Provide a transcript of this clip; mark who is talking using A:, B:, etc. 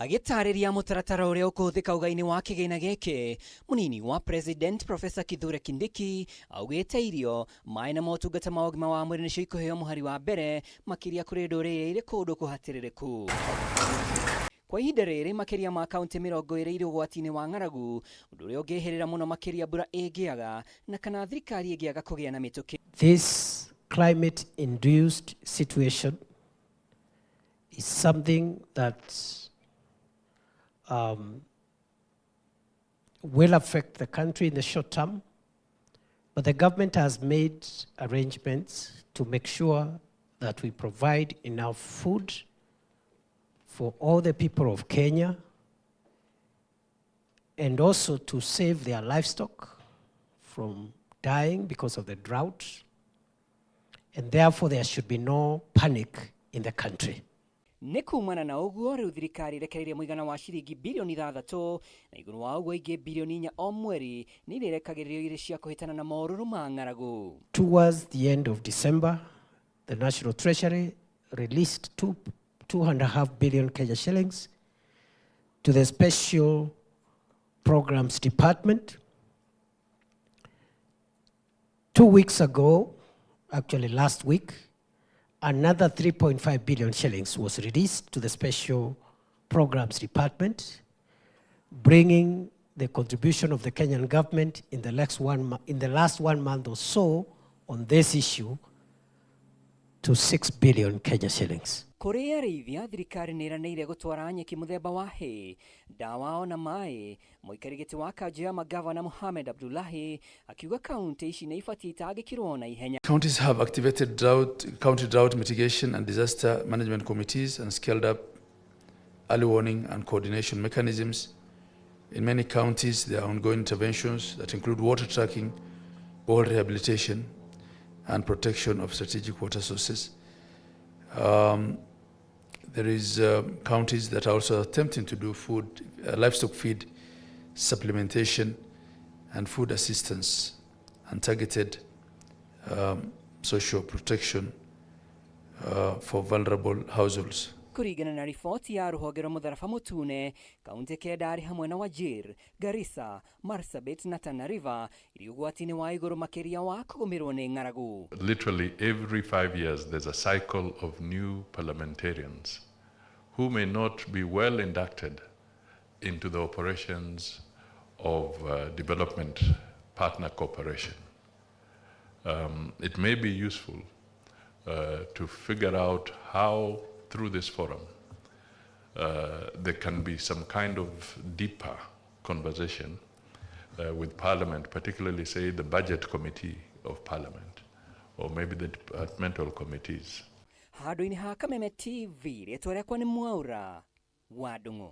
A: Agĩtarĩria mũtaratara ũrĩa ũkũhũthĩka ũgai-inĩ wa kĩgĩna gĩkĩ, mũnini wa President Professor Kithure Kindiki augĩte irio, maĩ na motungata ma ũgima wa mwĩrĩ nĩcio ikũheo mũhari wa mbere makĩria kũrĩ ndũrĩrĩ iria irĩ kũndũ kũhatĩrĩrĩku. Kwa ihinda rĩrĩ makĩria ma kaunti 20 irĩ ũgwati-inĩ wa ng'aragu, ũndũ ũrĩa ũngĩhĩrĩra mũno makĩria mbura ĩngĩaga na kana thirikari ĩngĩaga kũgĩa na mĩtũkĩ.
B: This climate induced situation is something that will affect the country in the short term, but the government has made arrangements to make sure that we provide enough food for all the people of Kenya and also to save their livestock from dying because of the drought. And therefore, there should be no panic in the country.
A: Nĩ kumana na ũguo rĩu thirikari ĩrekereirie mũigana wa ciringi bilioni 6 na igũrũ wa ũguo ingĩ bilioni 4 o mweri nĩ irĩrekagĩrĩrio irĩ cia kũhĩtana na morũrũ ma ng'aragu.
B: Towards the end of December, the National Treasury released 2.5 billion Kenya shillings to the Special Programs Department. 2 weeks ago, actually last week, another 3.5 billion shillings was released to the Special Programs Department, bringing the contribution of the Kenyan government in the last one month or so on this issue to 6 billion Kenya shillings.
A: Kũrĩ arĩithia, thirikari nĩ ĩranĩire gũtwara nyeki mũthemba wa hay, ndawa ona maĩ. Mũikari gĩtĩ wa kanjũ ya magavana Mohamed Abdullahi akiuga kaunti ici nĩ ibatiĩ itangĩkĩrwo na ihenya.
C: Counties have activated county drought mitigation and disaster management committees and scaled up early warning and coordination mechanisms. In many counties, there are ongoing interventions that include water tracking, borehole rehabilitation, and protection of strategic water sources. There is counties that are also attempting to do livestock feed supplementation and food assistance and targeted social protection for vulnerable households.
A: Kũringana na riboti ya rũhonge rwa mũtharaba mũtune, kaunti 9 arĩ hamwe na Wajir, Garissa, Marsabit na Tana River irĩ ũgwati-inĩ wa igũrũ makĩria wa kũgũmĩrwo nĩ ng'aragu.
D: Literally every 5 years, there's a cycle of new parliamentarians who may not be well inducted into the operations of development partner cooperation. It may be useful to figure out how, through this forum, there can be some kind of deeper conversation with Parliament, particularly, say, the Budget Committee of Parliament, or maybe the departmental committees.
A: Handũ-inĩ ha Kameme TV, rĩtwa rĩakwa nĩ Mwaura wa Ndung'u.